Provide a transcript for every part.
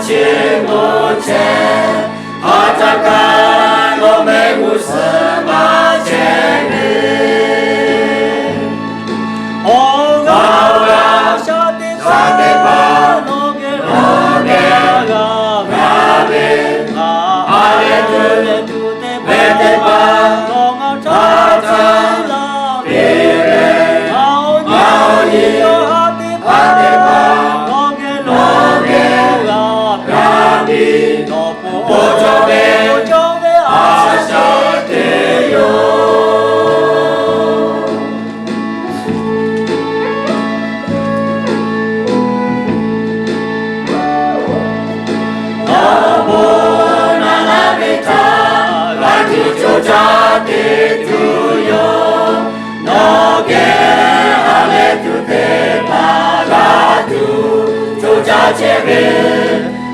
chi mvuhˇ chehˇ, hk'aˬ htaˇ kaꞈ nawˬ mehˆ g'uˇ suhˍ maˇ chehˇ ve. Awˬ g'aˇ shaˉ teˇ hpaˍ, nawˬ geh nawˬ geh g'a g'a ve, ngaˬ ha lehˬ tuˬ ve teˇ hpaˍ, nawˬ ngaˬ htaꞈ htaˇ laˇ piˇ ve, ngaˬ awˬ nyi yawˇ ha teˇ hpaˍ, nawˬ geh nawˬ geh g'a g'a piˇ, nawˬ po cawˇ ve, cawˇ ve a shaꞈ teꞈ yoˬ. Awˬ bon naˬ laˇ ve htaꞈ g'a tuˬ co caˇ te tuˬ yoˬ. Nawˬ geh ha lehˬ tuˬ teˇ hpaˍ g'a tuˬ co caˇ chehˇ ve,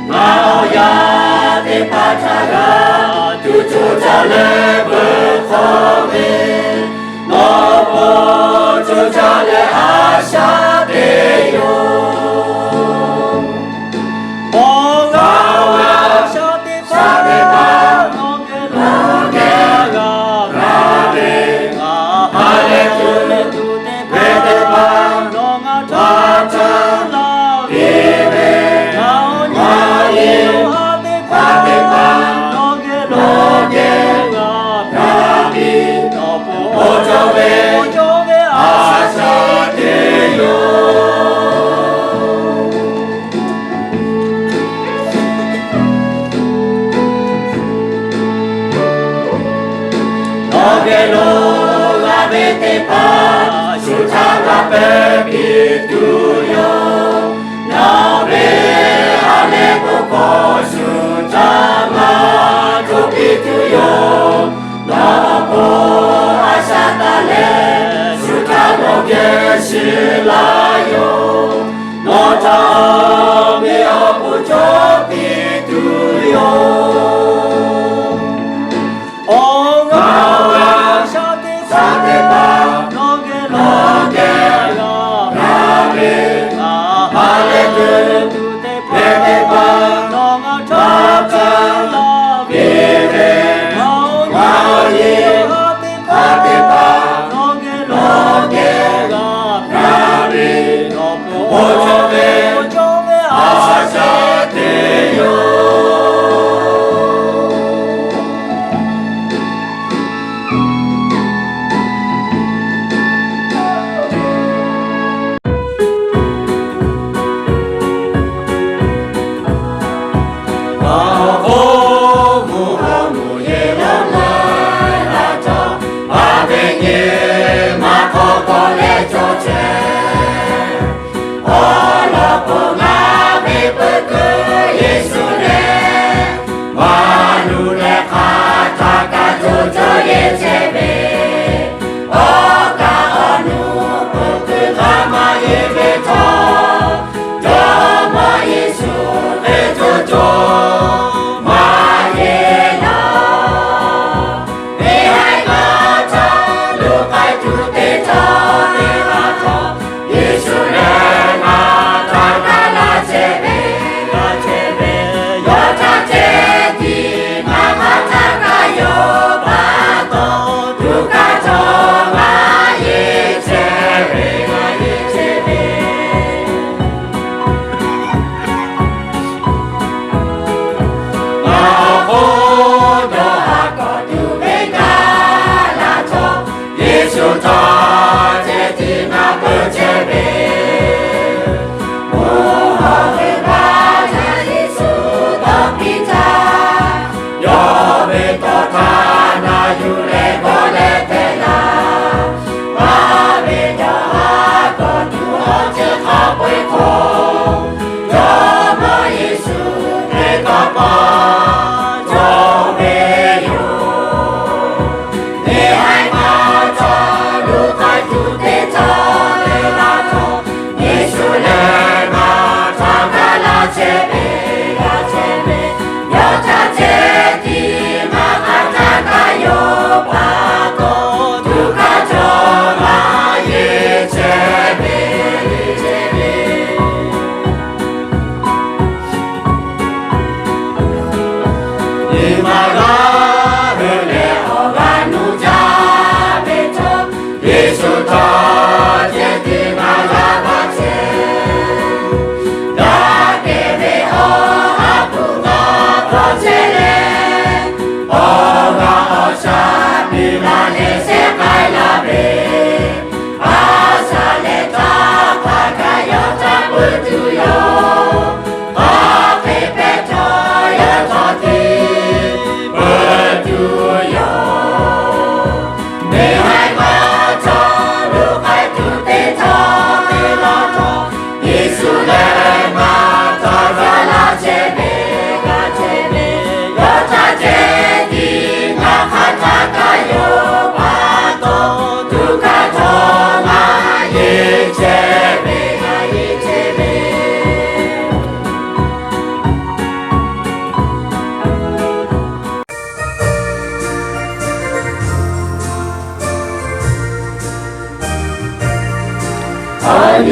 ngaˬ awˬ yaˇ teˇ hpaˍ htaꞈ g'a tuˬ co caˇ leh veuꞈ hk'aw ve, nawˬ po co caˇ leh a shaꞈ teꞈ yoˬ. Awˬ g'aˇ shaˉ teˇ hpaˍ, nawˬ geh nawˬ geh g'a g'a ve, ngaˬ ha lehˬ tuˬ ve tuˬ teˇ hpaˍ, nawˬ ngaˬ htaꞈ htaˇ laˇ piˇ ve, ngaˬ awˬ nyi yawˇ ha teˇ hpaˍ, nawˬ geh nawˬ geh g'a g'a piˇ, nawˬ po cawˇ ve, cawˇ ve a shaꞈ teꞈ yoˬ. Nawˬ geh lo g'a ve teˇ hpaˍ shu htaꞈ g'a pehˍ piˇ tuˬ yoˬ. Nawˬ ve ha lehˬ k'oˆ hk'aw shu htaꞈ maˇ htoꞈ piˇ tuˬ yoˬ. Nawˬ po a shaꞈ taˍ leh shu htaꞈ nawˬ geh shiˍ laˇ yoˬ. Nawˬ htaꞈ awˬ meꞈ awˬ hponˇ cawˬ piˇ tuˬ yoˬ. Awˬ g'aˇ shaˉ teˇ hpaˍ, nawˬ geh nawˬ geh g'a g'a ve, ngaˬ ha lehˬ tuˬ ve tuˬ teˇ hpaˍ, nawˬ ngaˬ htaꞈ htaˇ laˇ piˇ ve, ngaˬ awˬ nyi yawˇ ha teˇ hpaˍ, nawˬ geh nawˬ geh g'a g'a ve, nawˬ po cawˇ ve, cawˇ ve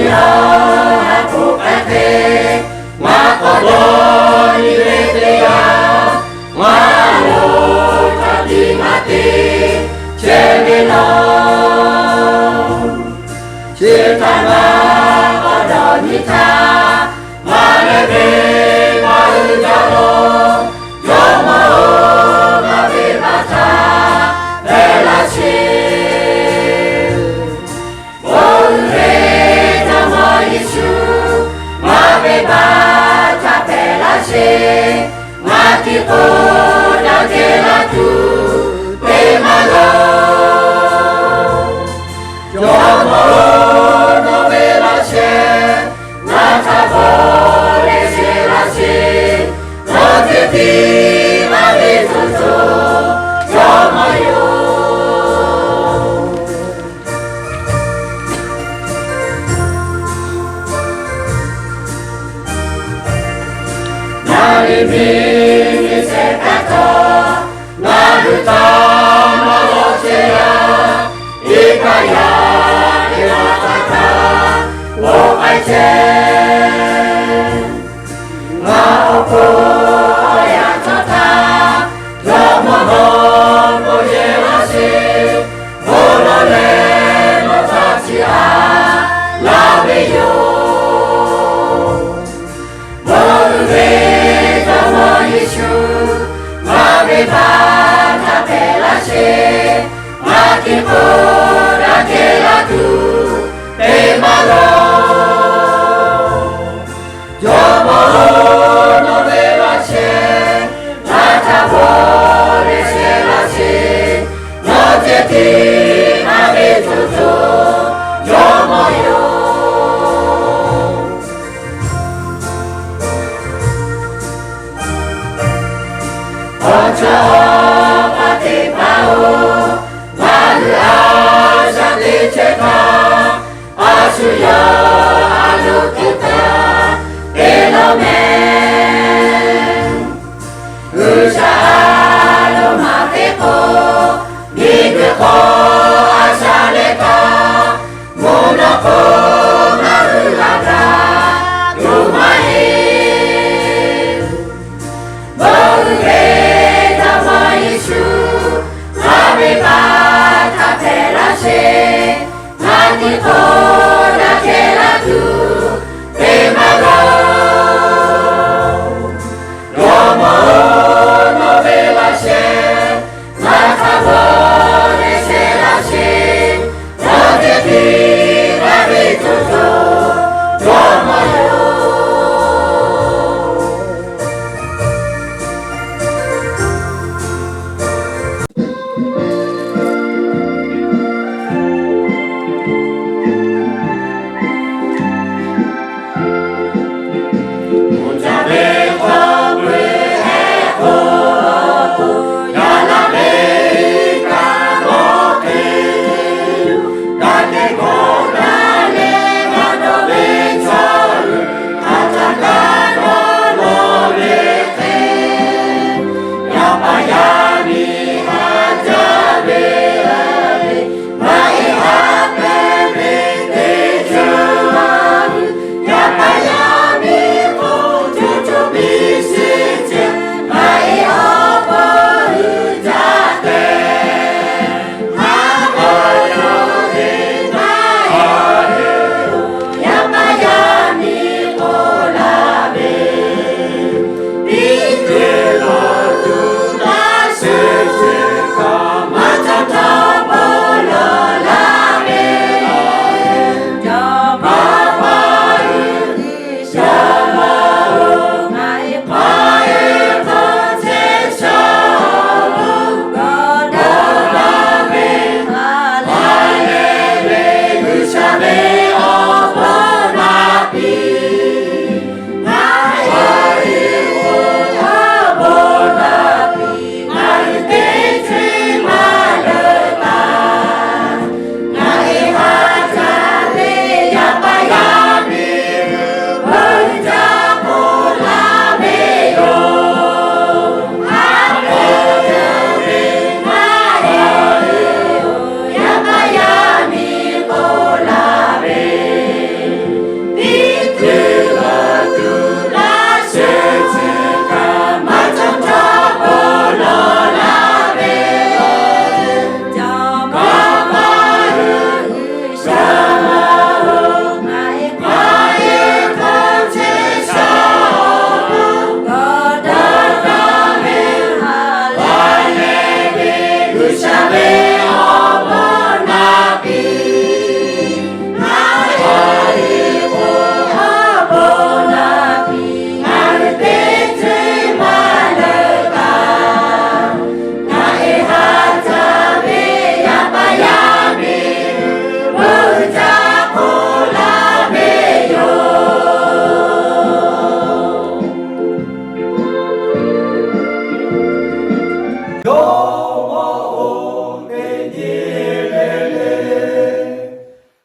Yaˇ ha k'oˆ k'ai hk'e, ngaˬ k'awꞈ dawˇ nyi ve teˇ yanˇ, ngaˬ loˍ hk'a tiꞈ maˇ te chehˇ ve law. Chi htaꞈ ngaˬ k'awꞈ dawˇ nyi htaˇ, maˇ leh ve maˇ uiˍ jaˇ law. Jawˇmawˇ-oˬ, ngaˬ venˇ baˆ htaꞈ hpehꞈ laˇ sheˍ. Oˇ ve Jawˇmawˇ Yeˍsuˆ, ngaˬ venˇ baˆ htaꞈ hpehꞈ laˇ sheˍ. Ngaˬ tiˉ k'oˆ daꞈ kehˬ laˇ tuˬ te maˇ g'a. Jawˇmawˇ-oˬ, nawˬ ve laꞈ sheh ngaˬ htaꞈ bvuhꞈ leh shehˍ laˇ sheˍ. Nawˬ ceh tiˉ maˇ ve tuˬ cawˬ, Jawˇmawˇ yoˬ. Ngaˬ liꞈ miˬ miˬ shehˍ hpaˇ htawˇ, ngaˬ hui htaꞈ maˇ lawˬ chehˇ yaˇ, iˉ kaˆ yaˇ ve laꞈ htaˇ htaˇ k'oˆ k'ai chehˇ. Ngaˬ awˬ pon awˬ yanˇ cawˇ htaˇ, Jawˇmawˇ nawˬ k'oˆ yehˬ laˇ sheˍ. Bon lawˬ leh nawˬ htaꞈ chiˇ aꞈ laˇ ve yoˬ. Bon uiˍ ve Jawˇmawˇ Yeˍsuˆ, ngaˬ venˇ baˆ htaꞈ hpehꞈ laˇ sheˍ. Ngaˬ tiˉ k'oˆ daꞈ kehˬ laˇ tuˬ te maˇ g'a. Jawˇmawˇ-oˬ, nawˬ ve laꞈ sheh ngaˬ htaꞈ bvuhꞈ leh shehˍ laˇ sheˍ. Nawˬ ceh tiˉ maˇ ve tuˬ cawˬ, Jawˇmawˇ yoˬ. Awˬ chaw awˬ pa teˇ hpaˍ-oˬ, ngaˬ hui a shaꞈ teꞈ chehˇ htaˇ, a shu yawˇ a loˍ tuˬ htaꞈ te law mehˍ. G'uiˬsha a loˍ maˍ teˇ k'o, miˬguiˬ hk'aw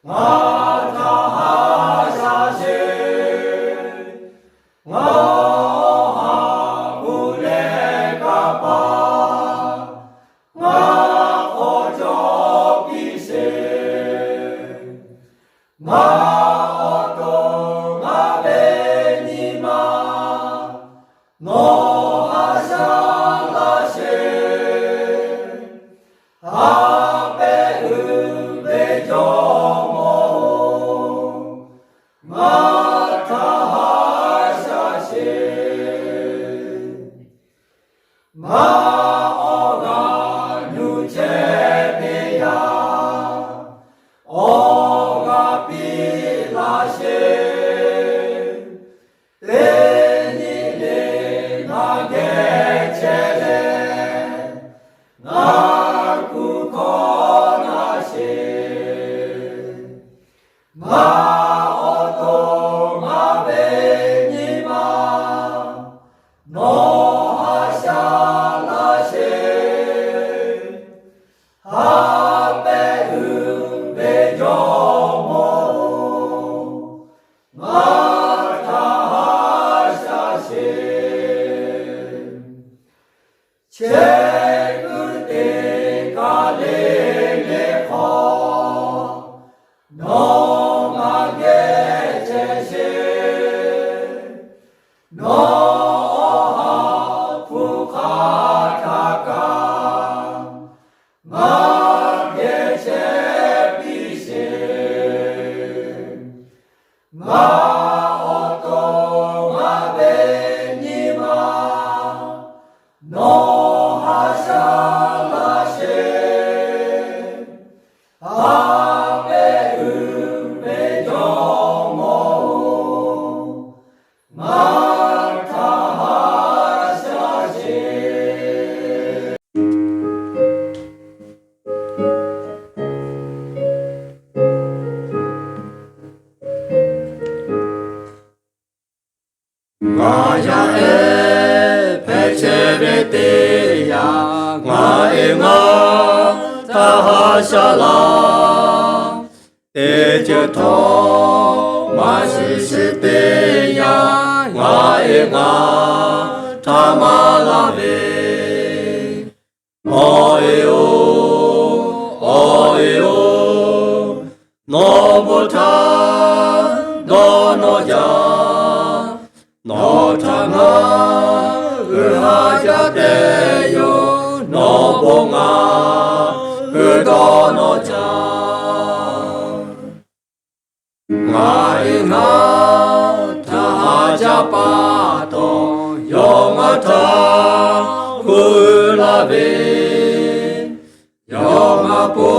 Ngaˬ htaꞈ haꞈ shaˍ sheˍ. Ngaˬ awˬ haˍ kuˬ leh kaˍ paˍ, ngaˬ k'awꞈ cawˬ piˇ sheˍ. Ngaˬ awˬ to ngaˬ ve nyi ma, nawˬ haꞈ shaˍ laˇ sheˍ. Haꞈ pehꞈ uiˍ ve Jawˇ mawˇ-oˬ, ngaˬ htaꞈ haꞈ shaˍ sheˍ. Ngaˬ awˬ g'aˇ nuˇ chehˇ ve yaˇ, awˬ g'aˇ piˇ laˇ sheˍ. Teˇ nyi le ngaˬ geh chehˇ leh, ngaˬ kuˬ hkawˇ laˇ sheˍ. Ngaˬ awˬ to ngaˬ ve nyi ma, nawˬ haꞈ shaˍ laˇ sheˍ. Haꞈ pehꞈ uiˍ ve Jawˇ mawˇ-oˬ, ngaˬ htaꞈ haꞈ shaˍ sheˍ. Chehˇ kuiˬ te kaˬ le le hk'aw, nawˬ ngaˬ geh chehˇ sheˍ. Nawˬ awˬ ha hpu hk'aˇ htaꞈ kaꞈ ngaˬ geh chehˇ piˇ sheˍ. Ngaˬ awˬ to ngaˬ ve nyi ma, nawˬ haꞈ shaˍ laˇ sheˍ. Haꞈ pehꞈ uiˍ ve Jawˇ mawˇ-oˬ, ngaˬ htaꞈ haꞈ shaˍ sheˍ. Ngaˬ yaˇ ehˉ hpehꞈ chehˇ ve teˇ yanˇ, ngaˬ e ngaˬ htaꞈ haꞈ shaˍ laˇ. Teˇ ceuˬ htawˇ maˇ shiˍ sheˍ teˇ yanˇ, ngaˬ e ngaˬ htaꞈ maˇ laˇ ve, Awˬ e-oˬ, awˬ e-oˬ, nawˬ bon htaˇ dawˇ nawˇ jaˇ. Nawˬ htaꞈ ngaˬ g'uiˬ ha jaˇ tehꞈ yoˬ. Nawˬ bon ngaˬ g'uiˬ dawˇ nawˇ jaˇ. Ngaˬ e ngaˬ htaꞈ haꞈ jaˇ pa taw, yawˇ ngaˬ htaꞈ hkuˇ laˇ ve, yawˇ ngaˬ po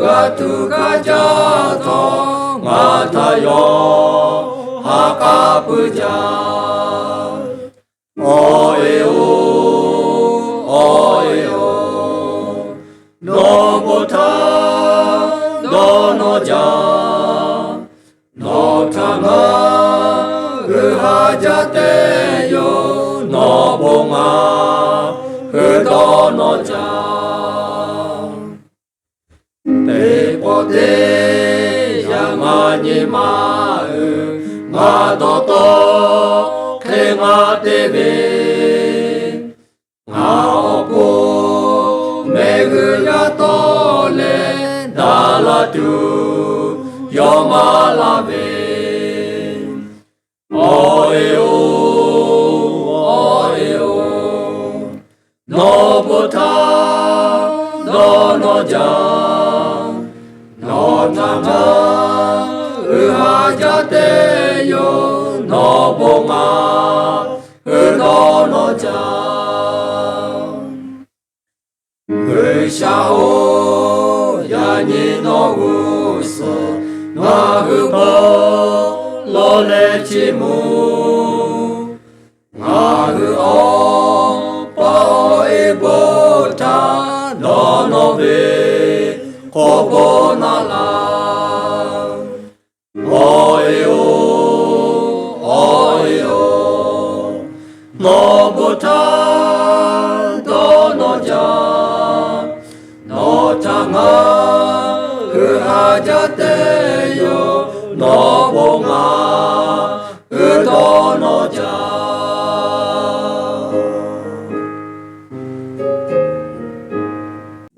g'a tuˬ kaˇ jaˇ htawˇ, ngaˬ htaꞈ yawˇ ha k'aˉ puiˉ jaˇ. Awˬ e-oˬ, awˬ e-oˬ, nawˬ bon htaˇ dawˇ nawˇ jaˇ. Nawˬ htaꞈ ngaˬ g'uiˬ ha jaˇ tehꞈ yoˬ. Nawˬ bon ngaˬ g'uiˬ dawˇ nawˇ jaˇ. Teˇ pawˆ teˇ yanˇ ngaˬ nyi ma uiˍ, ngaˬ dawˇ tawˆ hk'e ngaˬ te ve, ngaˬ awˬ pon mehˆ g'uiˬ yaˇ tawˆ leh daꞈ la tuˬ yawˇ maˇ laˇ ve. Awˬ e-oˬ, awˬ e-oˬ, nawˬ bon htaˇ dawˇ nawˇ jaˇ. Nawˬ htaꞈ ngaˬ g'uiˬ ha jaˇ tehꞈ yoˬ. Nawˬ bon ngaˬ g'uiˬ dawˇ nawˇ jaˇ. G'uiˬ G'uiˬsha-oˬ, yaꞈ nyi nawˬ g'uˇ suhˍ ngaˬ hui hpawˇ lawˬ leh chiˇ mvuh. Ngaˬ hui awˬ pa awˬ e bon htaꞈ dawˇ nawˇ ve k'awꞈ bon naˆ laˇ. Awˬ e-oˬ, awˬ e-oˬ, nawˬ bon htaꞈ dawˇ nawˇ jaˇ. Nawˬ htaꞈ ngaˬ hui haꞈ jaˇ tehꞈ yoˬ. Nawˬ bon ngaˬ hui dawˇ nawˇ jaˇ.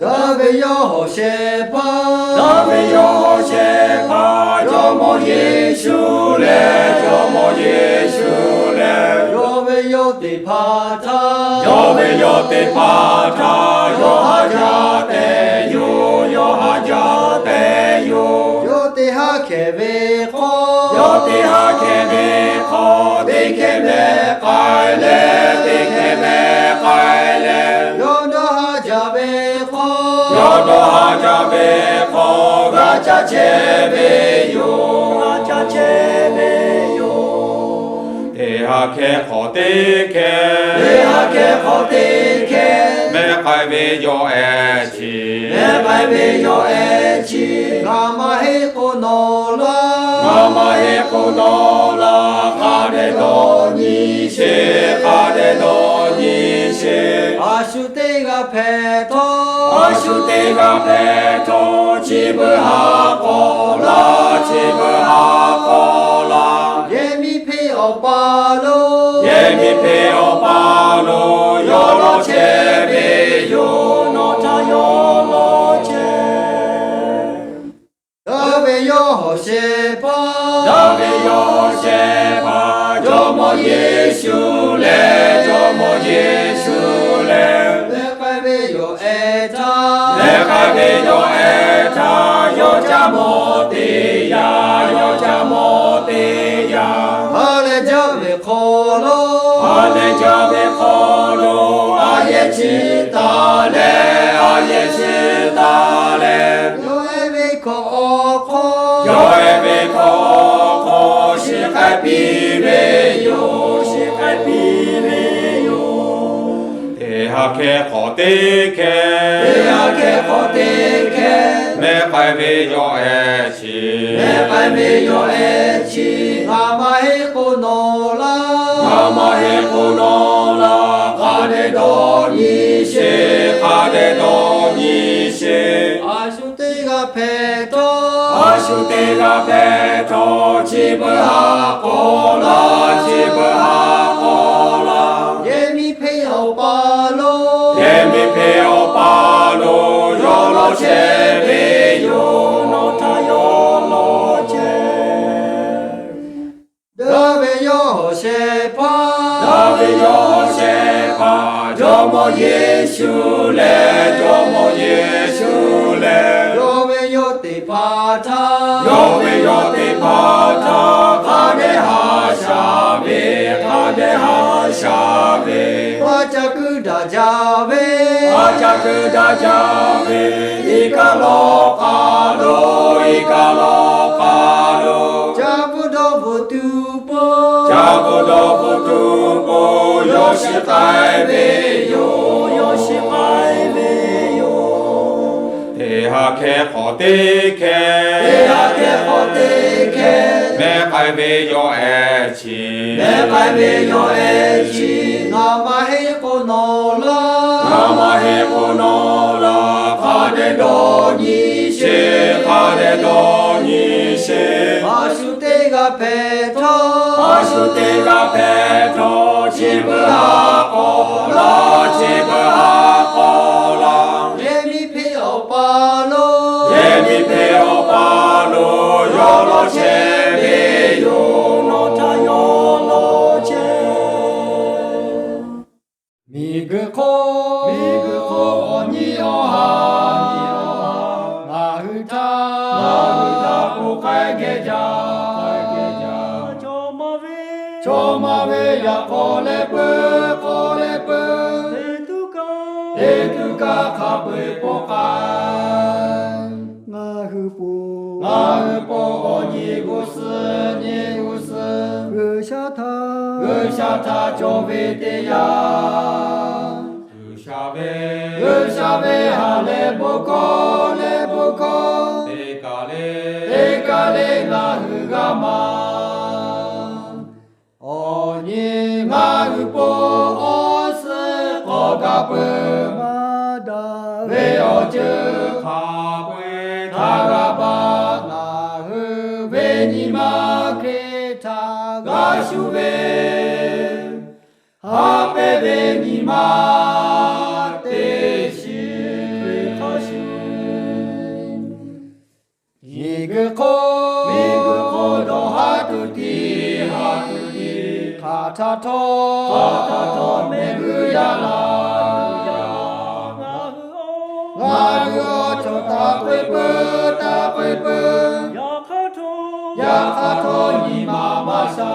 Daˇ ve yawˇ hawˬ shehˍ hpaˇ, daˇ ve yawˇ hawˬ shehˍ hpaˇ, Jawˇmawˇ Yeˍsuˆ lehˬ, Jawˇmawˇ Yeˍsuˆ lehˬ, yawˇ ve yawˇ teˇ hpaˍ htaꞈ, yawˇ ve yawˇ teˇ hpaˍ htaꞈ yawˇ haꞈ jaˇ tehꞈ yoˬ. Yawˇ haꞈ jaˇ tehꞈ yoˬ. Yawˇ teˇ haˉ hkehˍ ve hk'aw, yawˇ teˇ haˉ hkehˍ ve hk'aw, teˇ hkeh mehˆ k'ai leh, teˇ hkeh mehˆ k'ai leh, yawˇ dawˇ haˉ jaˇ ve hk'aw, yawˇ dawˇ haˉ jaˇ ve hk'aw g'a caˇ chehˇ ve yoˬ. G'a caˇ chehˇ ve yoˬ. Teˇ haˉ hkehˍ hk'aw teˇ hkeh, teˇ haˉ hkehˍ hk'aw teˇ hkeh, mehˆ k'ai ve yawˇ ehˉ chi, mehˆ k'ai ve yawˇ ehˉ chi, ngaˬ maˇ heˆ k'o nawˬ laˇ, ngaˬ maˇ heˆ k'o nawˬ laˇ. Hk'a dehꞈ dawˇ nyi sheˍ, hk'a dehꞈ dawˇ nyi sheˍ. A shu teˇ g'aˇ hpehꞈ htawˇ, a shu teˇ g'aˇ hpehꞈ htawˇ, chi beuꞈ ha k'awꞈ laˇ, chi beuꞈ ha k'awꞈ laˇ. Yehˬ miˇ hpeˇ awˬ pa lo, yehˬ miˇ hpeˇ awˬ pa lo yawˇ lawˬ chehˇ ve yoˬ. Nawˬ htaꞈ yawˇ lawˬ chehˇ. Daˇ ve yawˇ hawˬ shehˍ hpaˇ, daˇ ve yawˇ hawˬ shehˍ hpaˇ, Jawˇmawˇ Yeˍsuˆ lehˬ, Jawˇmawˇ Yeˍsuˆ lehˬ, mehˆ k'ai ve yawˇ ehˉ htaˇ, mehˆ k'ai ve yawˇ ehˉ htaˇ, yawˇ caˇ mawˇ teˇ yanˇ, yawˇ caˇ mawˇ teˇ yanˇ, ha leh jaˇ ve hk'aw lo, ha leh jaˇ ve hk'aw lo, a yehˬ chi taˍ leh, a yehˬ chi taˍ leh, yawˇ ehˉ ve hkawꞈ awˬ hk'aw, yawˇ ehˉ ve hkawꞈ awˬ hk'aw shiˍ k'ai piˇ ve yoˬ. Shiˍ k'ai piˇ ve yoˬ. Teˇ haˉ hkehˍ hk'aw teˇ hkeh, teˇ haˉ hkehˍ hk'aw teˇ hkeh, mehˆ k'ai ve yawˇ ehˉ chi, mehˆ k'ai ve yawˇ ehˉ chi, ngaˬ maˇ heˆ k'o nawˬ laˇ, ngaˬ maˇ heˆ k'o nawˬ laˇ. Hk'a dehꞈ dawˇ nyi sheˍ, hk'a dehꞈ dawˇ nyi sheˍ. A shu teˇ g'aˇ hpehꞈ htawˇ, a shu teˇ g'aˇ hpehꞈ htawˇ, chi beuꞈ ha k'awꞈ laˇ, chi beuꞈ ha k'awꞈ laˇ. Yehˬ miˇ hpeˇ awˬ pa lo, yehˬ miˇ hpeˇ awˬ pa lo yawˇ lawˬ chehˇ ve yoˬ. Nawˬ htaꞈ yawˇ lawˬ chehˇ. Daˇ ve yawˇ hawˬ shehˍ hpaˇ, daˇ ve yawˇ hawˬ shehˍ hpaˇ, Jawˇmawˇ Yeˍsuˆ lehˬ, Jawˇmawˇ Yeˍsuˆ lehˬ, yawˇ ve yawˇ teˇ hpaˍ htaꞈ, yawˇ ve yawˇ teˇ hpaˍ htaꞈ hk'a dehꞈ haꞈ shaˍ ve, hk'a dehꞈ haꞈ shaˍ ve, a caˇ kuiˬ daꞈ jaˇ ve, a caˇ kuiˬ daꞈ jaˇ ve, iˉ kaˆ lawˬ k'a lo, iˉ kaˆ lawˬ k'a lo, caˇ bvuhꞈ dawˇ bvuhꞈ tuˬ po, caˇ bvuhꞈ dawˇ bvuhꞈ tuˬ po, yawˇ shiˍ k'ai ve yoˬ. Yawˇ shiˍ k'ai ve yoˬ. Teˇ haˉ hkehˍ hk'aw teˇ hkeh, teˇ haˉ hkehˍ hk'aw teˇ hkeh, mehˆ k'ai ve yawˇ ehˉ chi, mehˆ k'ai ve yawˇ ehˉ chi, ngaˬ maˇ heˆ k'o nawˬ laˇ, ngaˬ maˇ heˆ k'o nawˬ laˇ. Hk'a dehꞈ dawˇ nyi sheˍ, hk'a dehꞈ dawˇ nyi sheˍ. A shu teˇ g'aˇ hpehꞈ htawˇ, a shu teˇ g'aˇ hpehꞈ htawˇ, chi beuꞈ ha k'awꞈ laˇ, chi beuꞈ ha k'awꞈ laˇ. Yehˬ miˇ hpeˇ awˬ pa lo, yehˬ miˇ hpeˇ awˬ pa lo yawˇ lawˬ chehˇ ve yoˬ. Nawˬ htaꞈ yawˇ lawˬ chehˇ. Miˬguiˬ hk'oˆ, miˬguiˬ hk'oˆ awˬ nyi awˬ haˍ, ngaˬ hui htaꞈ, ngaˬ hui htaꞈ k'oˆ k'ai geh jaˇ, k'oˆ k'ai geh jaˇ. Chaw maˇ ve, chaw maˇ ve yaꞈ k'aw leh peuˬ, k'aw leh peuˬ, teˇ tuˬ kaꞈ, teˇ tuˬ kaˇ hk'a peu-eˬ pon k'ai. Ngaˬ hui po, ngaˬ hui po awˬ nyi g'uˇ suhˍ nyi g'uˇ suhˍ, G'uiˬsha htaꞈ, G'uiˬsha htaꞈ cawˬ ve teˇ yanˇ, G'uiˬsha ve, G'uiˬsha ve ha lehˬ bon hkawˇ lehˬ bon hkawˇ teˇ kaˬ le, teˇ kaˬ le ngaˬ hui g'a maˍ. Awˬ nyi ngaˬ hui po awˬ suhˍ k'awꞈ gaˬ peuˬ maˇ daꞈ ve awˬ ceuˬ hk'a peu-eˬ htaꞈ g'a baˬ. Ngaˬ hui ve nyi ma Hkriꞈ htaꞈ g'a shuˍ ve, haꞈ pehnˇ ve nyi ma teˇ shiˍ hk'a shuˍ. Miˬguiˬ hk'oˆ, miˬguiˬ hk'oˆ dawˬ haˉ tuˬ tiˉ, haˉ tuˬ tiˉ hk'aˬ htaˇ htawˇ, hk'aˬ htaˇ htawˇ mehˆ g'uˇ yaˇ laˇ. Ngaˬ hui awˬ cawˬ taˍ k'oˆ peuˬ, taˍ k'oˆ peuˬ, yaꞈ hk'aˇ htawˇ nyi ma maˇ sha.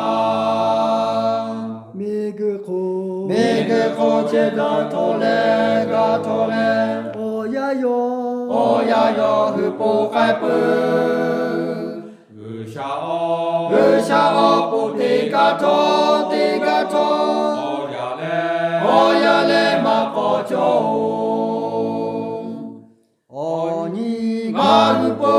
Miˬguiˬ hk'oˆ, miˬguiˬ hk'oˆ chehˇ daꞈ htawˇ leh g'a htawˇ leh, awˬ yanˇ yawˇ, awˬ yanˇ yawˇ hui po k'ai peuˬ. G'uiˬsha awˬ, G'uiˬsha awˬ po teˇ g'aˇ htawˇ, teˇ g'aˇ htawˇ, awˬ yanˇ leh, awˬ yanˇ leh maˇ k'awꞈ cawˬ-oˬ. Awˬ nyi ngaˬ hui po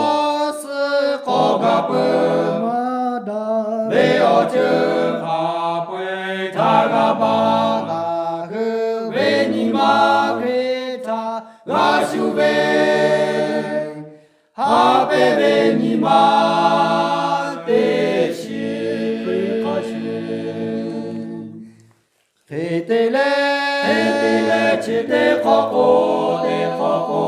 awˬ suhˍ k'awꞈ gaˬ peuˬ maˇ daꞈ ve awˬ ceuˬ hk'a peu-eˬ htaꞈ g'a baˬ. Ngaˬ hui ve nyi ma Hkriꞈ htaꞈ g'a shuˍ ve, haꞈ pehnˇ ve nyi ma teˇ shiˍ hk'a shuˍ. Hk'e te leh, hk'e te leh chi teˇ hk'awꞈ k'o, teˇ hk'awꞈ k'o,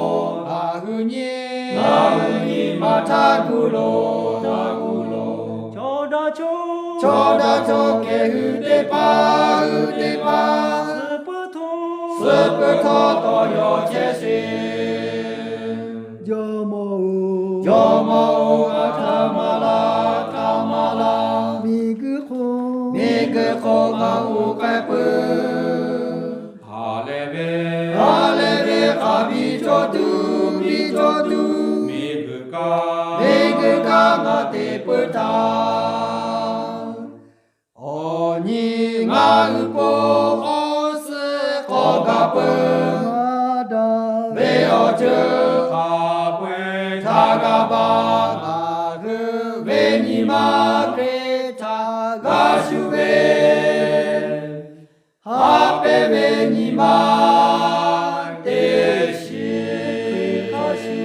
ngaˬ hui nyi, ngaˬ hui nyi ma htaˇ gu loˬ, htaˇ gu loˬ. Chaw daꞈ chaw, chaw daꞈ chaw kehˬ hui teˇ hpaˍ, hui teˇ hpaˍ, suh peuˬ htawˇ, suh peuˬ htawˇ tawˇ yaw chehˇ sheˍ. Jawˇmawˇ-oˬ, Jawˇmawˇ-oˬ, a htaꞈ maˍ laˇ, a htaꞈ maˍ laˇ. Miˬguiˬ hk'oˆ, miˬguiˬ hk'oˆ ngaˬ hui k'ai peuˬ. Ha lehˬ ve, ha lehˬ ve hk'a biˇ cawˬ tuˬ, biˇ cawˬ tuˬ, miˬguiˬ kaꞈ, miˬguiˬ kaꞈ ngaˬ te peuˬ htaˇ, awˬ nyi ngaˬ hui po awˬ suhˍ k'awꞈ gaˬ peuˬ maˇ daꞈ ve awˬ ceuˬ hk'a peu-eˬ htaꞈ g'a baˬ. Ngaˬ hui ve nyi ma Hkriꞈ htaꞈ g'a shuˍ ve, haꞈ pehnˇ ve nyi ma teˇ shiˍ hk'a shuˍ.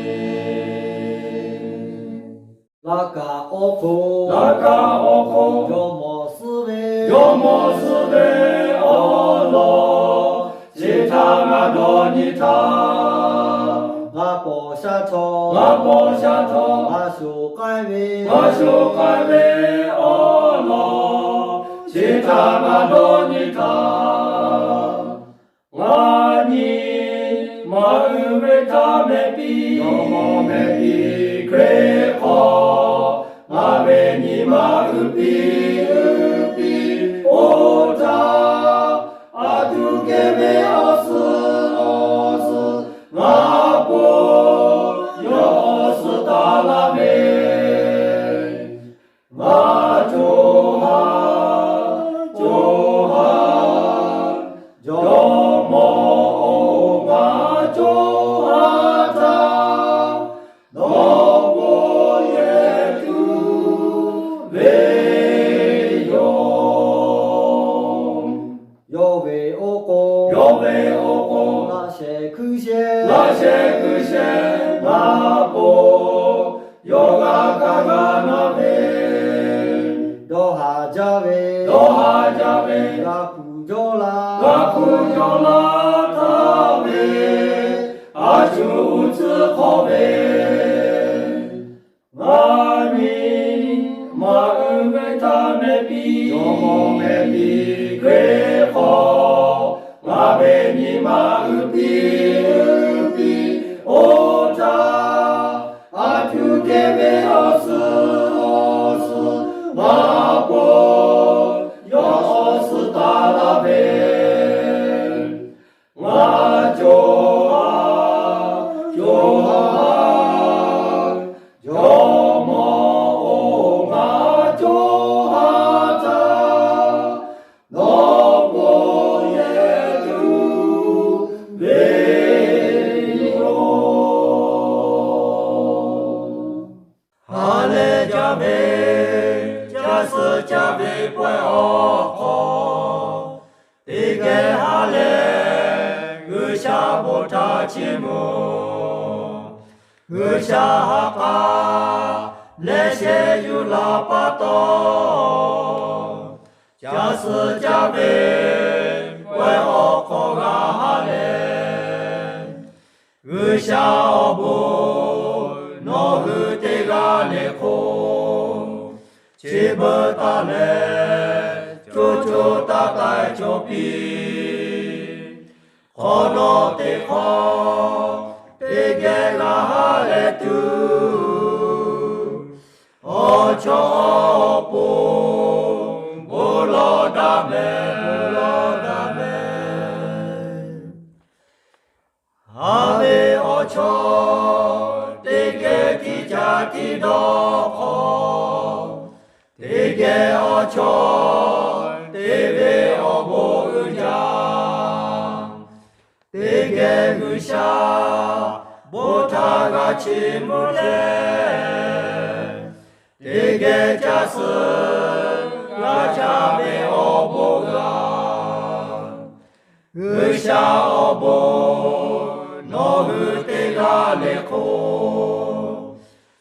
Laˇ kaꞈ awˬ hk'oˆ, laˇ kaꞈ awˬ hk'oˆ, jawˇmawˇ suhˉ ve, jawˇmawˇ suhˉ ve awˬ lawn chi htaꞈ ngaˬ dawˇ nyi htaˇ, ngaˬ paw sha htawˇ, ngaˬ paw sha htawˇ, ngaˬ shoˍ k'ai ve, ngaˬ shoˍ k'ai ve awˬ lawn chi htaꞈ ngaˬ dawˇ nyi htaˇ, ngaˬ nyi ma uiˍ ve htaˇ mehˆ piˇ, jawˇmawˇ mehˆ piˇ Hkriꞈ hk'aw, ngaˬ ve nyi ma uiˍ piˇ, uiˍ piˇ-oˬ htaˇ, a tuˬ kehˬ ve awˬ suhˍ, awˬ suhˍ ngaˬ po yawˇ awˬ suhˍ taˍ laˇ ve, ngaˬ co ha, co ha, Jawˇmawˇ-oˬ, ngaˬ co ha htaˇ dawˇ k'o yehˬ tuˬ ve yoˬ. Yawˇ ve oˇ k'o, yawˇ ve oˇ k'o, laꞈ shehˍ hkuiˇ shehˍ, laꞈ shehˍ hkuiˇ shehˍ ngaˬ po yawˇ g'a kaˇ g'a na ve, dawˇ haˍ jaˇ ve, dawˇ haˍ jaˇ ve, g'a hpu jawˇ la, g'a hpu jawˇ la htaˇ ve, a shu uˉ tcuhˉ hk'awꞈ ve, ngaˬ nyi ma uiˍ ve htaˇ mehˆ piˇ, jawˇmawˇ mehˆ piˇ Hkriꞈ hk'aw, ngaˬ ve nyi ma uiˍ piˇ, uiˍ piˇ-oˬ htaˇ, a tuˬ kehˬ ve awˬ suhˍ, awˬ suhˍ ngaˬ po yawˇ awˬ suhˍ taˍ laˇ ve, ngaˬ co Jawˇmawˇ-oˬ, ngaˬ co ha htaˇ nawˬ bon yehˬ tuˬ ve yoˬ. Ha lehˬ jaˇ ve, caˇ suh caˇ ve pawehˇ awˬ hk'aw, teˇ geh ha lehˬ G'uiˬsha bon htaꞈ chiˇ mvuh. G'uiˬsha ha k'aˇ leh sheh yuˬ la pa taw, caˇ suh caˇ ve pawehˇ awˬ hk'aw g'a ha lehˬ, G'uiˬsha awˬ bon nawˬ hui teˇ g'aˇ le hk'o, chi beuꞈ taˍ leh co co taiˍ taiˍ cawˬ piˇ. Hk'awꞈ nawˉ teˇ hk'awꞈ teˇ geh g'a ha lehˬ tuˬ, awˬ chawˇ awˬ pon bon lawˬ daꞈ mehˍ, bon lawˬ daꞈ mehˍ. Haˍ ve awˬ chawˇ teˇ geh tiˇ caˇ tiˇ dawˇ hk'aw, teˇ geh awˬ chawˇ te ve awˬ bon uiˍ jaˇ. Teˇ geh G'uiˬsha bon htaꞈ g'a chiˇ mvuh leh, teˇ geh caˇ suh g'a caˇ ve awˬ bon g'a. G'uiˬsha awˬ bon nawˬ hui teˇ g'aˇ le hk'o,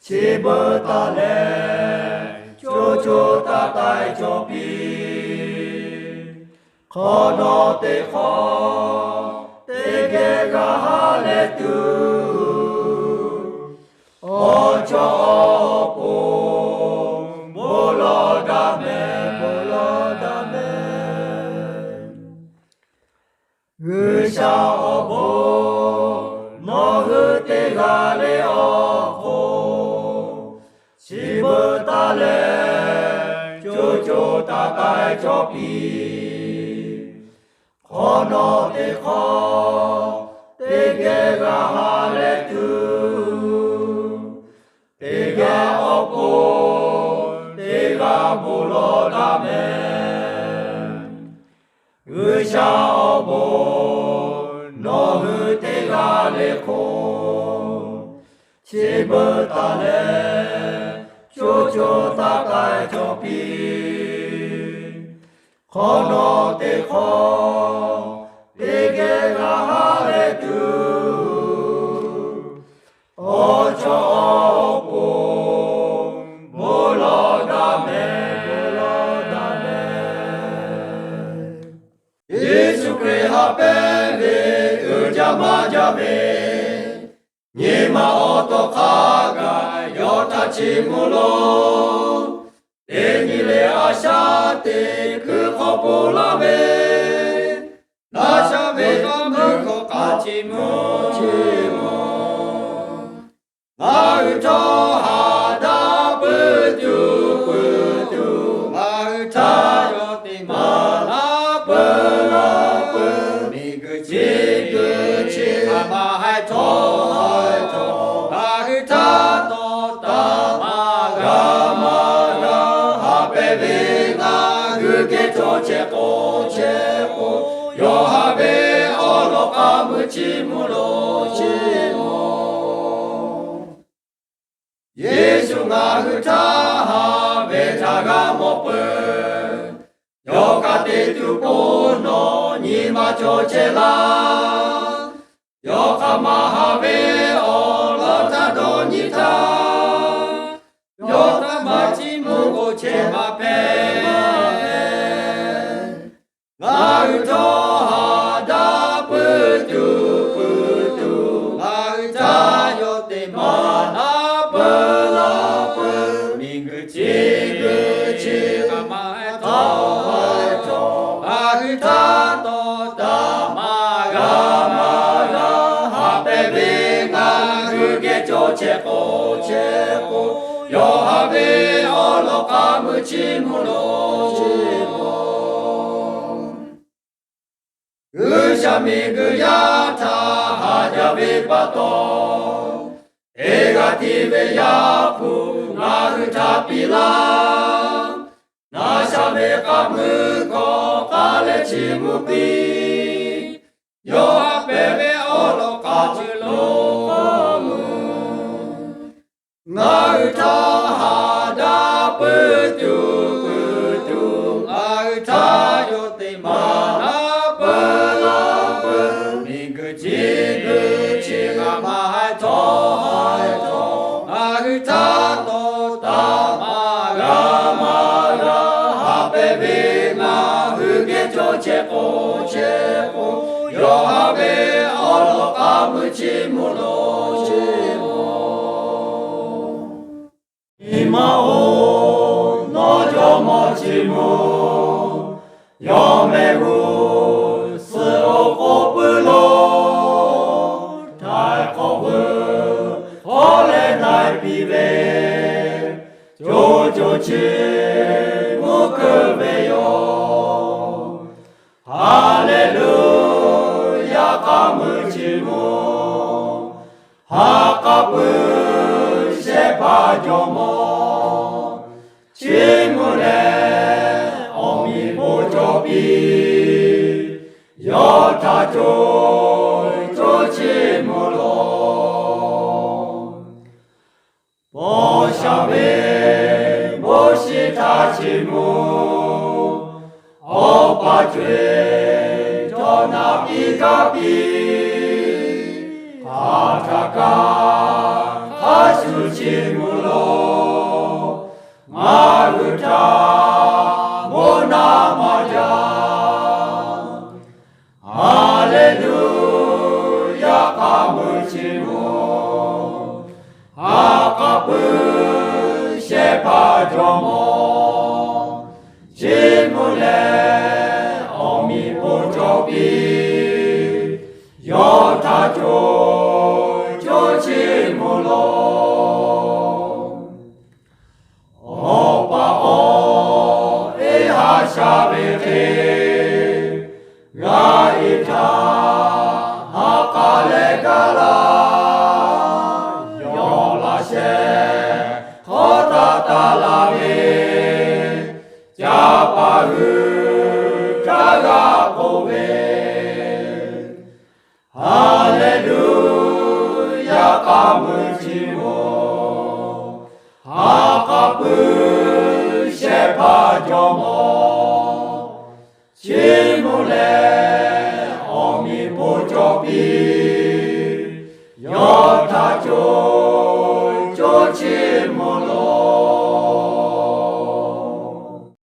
chi beuꞈ taˍ leh co co taiˍ taiˍ cawˬ piˇ. Hk'awꞈ nawˉ teˇ hk'awꞈ teˇ geh g'a ha lehˬ tuˬ, awˬ chawˇ awˬ pon bon lawˬ daꞈ mehˍ, bon lawˬ daꞈ mehˍ. G'uiˬsha awˬ bon nawˬ hui teˇ g'aˇ le awˬ hk'oˆ, chi beuꞈ taˍ leh co co taiˍ taiˍ cawˬ piˇ. Hk'awꞈ nawˉ teˇ hk'awꞈ teˇ geh g'a ha lehˬ tuˬ, teˇ geh awˬ pon teˇ g'aˇ bon lawˬ daꞈ mehˍ. G'uiˬsha awˬ bon nawˬ hui teˇ g'aˇ le hk'oˆ, chi beuꞈ taˍ leh co co taiˍ taiˍ cawˬ piˇ. Hk'awꞈ nawˉ teˇ hk'awꞈ teˇ geh g'a ha lehˬ tuˬ, awˬ chawˇ awˬ pon bon lawˬ daꞈ mehˍ, bon lawˬ daꞈ mehˍ. Yeˍsuˆ Hkriꞈ ha pehˇ ve uiˍ jaˇ maˇ jaˇ ve, nyi ma awˬ tawˇ hk'aˇ kaꞈ yawˇ htaꞈ chiˇ mvuh loˬ. Teˇ nyi le a shaˉ teꞈ hkui hk'aw ponˬ laˇ ve, daꞈ shaˉ ve tawˇ meuˇ hkawˇ hk'a chiˇ mvuh loˬ. Ngaˬ hui htawˇ haˍ daꞈ peuˬ tuˬ peuˬ tuˬ, ngaˬ hui htaꞈ yawˇ teˇ maˬ laˇ peuˬ laˇ peuˬ, miˬguiˬ chi guiˬ chi hk'aˬ ma haiˬ htawˇ haiˬ htawˇ, ngaˬ hui htaꞈ tawˇ taˍ maˇ g'a maˇ g'a. Ha pehˇ ve ngaˬ hui geh cawˬ chehˇ k'o chehˇ k'o, yawˇ haˍ ve awˬ lawn k'a mui chiˇ mvuh loˬ chiˇ mvuh. Yeˍsuˆ ngaˬ hui htaꞈ haˍ ve htaꞈ g'a mawˬ peuˬ. Yawˇ ka te tuˬ po nawˬ nyi ma cawˬ chehˇ laˇ. Yawˇ hk'aˬ ma haˍ ve awˬ lawn htaꞈ dawˇ nyi htaˇ, yawˇ htaꞈ maˇ chiˇ mvuh k'o chehˇ maˇ hpehꞈ. Ngaˬ hui htawˇ haˍ daꞈ peuˬ tuˬ peuˬ tuˬ, ngaˬ hui htaꞈ yawˇ teˇ maˬ laˇ peuˬ laˇ peuˬ, miˬguiˬ chi guiˬ chi hk'aˬ ma haiˬ htawˇ haiˬ htawˇ, ngaˬ hui htaꞈ tawˇ taˍ maˇ g'a maˇ g'a. Ha pehˇ ve ngaˬ hui geh cawˬ chehˇ k'o chehˇ k'o, yawˇ haˍ ve awˬ lawn k'a mui chiˇ mvuh loˬ chiˇ mvuh. G'uiˬsha miˬguiˬ yaˇ htaꞈ haˍ jaˇ ve pa taw, Hteˇ ve Yaˇ hpu ngaˬ hui htaꞈ piˇ laˇ. Naˬ sha ve k'a mui hkawˇ k'a leh chi mvuh piˇ. Yawˇ haꞈ pehˍ ve awˉ lawꞈ k'a ceuˬ lo k'awꞈ mui, ngaˬ hui htaꞈ haꞈ daꞈ peuˬ tuˬ peuˬ tuˬ, ngaˬ hui htaꞈ yawˇ teˇ maˬ naˉ peuˬ laˇ peuˬ. Miˬguiˬ chi guiˬ chi ngaˬ maˇ haiˬ htawˇ haiˬ htawˇ, ngaˬ hui htaꞈ tawˍ taˍ maˇ g'a maˇ g'a haꞈ pehˍ ve, ngaˬ hui geh cawˬ chehˇ k'o chehˇ k'o, yawˇ haꞈ ve awˉ lawꞈ k'a mui chi mvuh lo chi mvuh. Nyi ma-oˬ, nawˬ jawˇmawˇ chi mvuh, yawˇ mehˆ g'uˇ suhˍ awˬ k'oˍ puiˉ lo, htaiˍ hk'awꞈ veuˬ hawˉ leh na-e piˇ ve, co co chi mvuhˇ keu ve yoˬ. Haˍleˍluˆyaˇ, k'a mui chi mvuh, ha k'a puiˉ shehˆ hpaˇ jawˇmawˇ chi mvuh leh, awˬ miˬ bon cawˬ piˇ, yawˇ htaꞈ co co chi mvuh lo. Paw sha ve Moˉseˍ htaꞈ chi mvuh, awˬ pa co-e chaw naˬ piˇ gaˇ piˇ, hk'aˬ htaꞈ kaꞈ hk'a shuˍ chi mvuh lo, ngaˬ hui htaꞈ bon naˍ maˇ jaˇ. Haˍleˍluˆyaˇ, k'a mui chi mvuh, ha k'a puiˉ shehˆ hpaˇ jawˇmawˇ chi mvuh leh, awˬ miˬ bon cawˬ piˇ, yawˇ htaꞈ co co chi mvuh lo. Awˬ pa awˬ eˉ ha sha ve hk'e, g'a e htaˇ ha k'a leh gaˇ laˇ. Yawˇ laꞈ sheh hk'awˇ taˇ taˇ la ve, ca pa hui htaˇ g'a k'oˆ ve, Haˍleˍluˆyaˇ, k'a mui chi mvuh, ha k'a puiˉ shehˆ hpaˇ jawˇmawˇ chi mvuh leh, awˬ miˬ bon cawˬ piˇ, yawˇ htaꞈ co co chi mvuh lo.